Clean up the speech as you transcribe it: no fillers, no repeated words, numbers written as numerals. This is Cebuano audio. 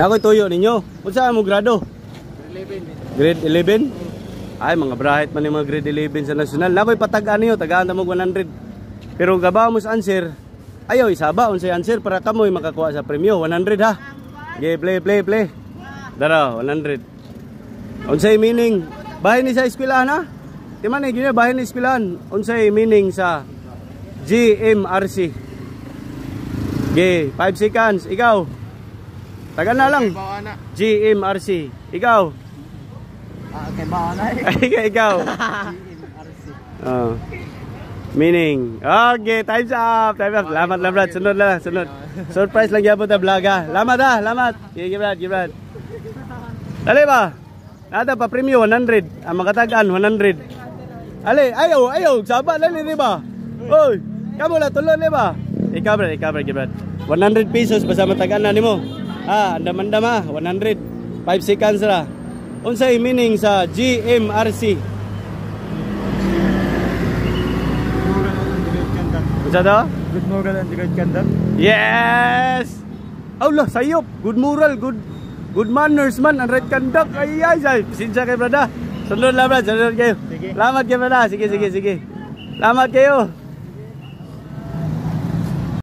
Ako'y tuyo ninyo. Unsa mo grado? 11. Grade 11? Ay, mga bright man yung mga grade 11 sa nasyonal. Nakoy patagaan niyo, tagaan ta mo 100. Pero gaba mo sa answer, ayaw isaba unsay answer para kamoy makakuha sa premyo 100 ha. Okay, play, play, play. Dara, 100. Unsay meaning? Bahin ni sa eskwelahan ha? Di man eh, gina bahin ni eskwelahan. Unsay meaning sa GMRC? Okay, 5 seconds. Ikaw. Tagan na lang. Bawa na. GMRC. Ikaw. Ah, kay bawa na eh. Ay, ikaw. GMRC. Oh. Meaning. Okay, time's up. Time's up. Lamat lang, Brad. Sunod lang, sunod. Surprise lang gyapon ta vlog ha. Lamat ha, lamat. Sige, Brad, sige, Brad. Dali ba? Nata pa premium 100. Ang makatagaan 100. Ale, ayaw, ayaw, saba lang ni ba? Oy, kamo la tulon ni ba? Ikaw, Brad, ikaw, Brad, Brad. 100 pesos basta matagaan na nimo. Ha, andam-andam ha, 100. 5 seconds ra. Unsay meaning sa GMRC? Unsa to? Good moral and good conduct. Yes! Allah, sayop. Good moral, good manners man, and right conduct. Ay, ay, ay. Pasensya kay brada. Sunod lang, brad. Sunod kayo. Sige. Salamat kayo, brada. Sige, sige, sige. Salamat kayo.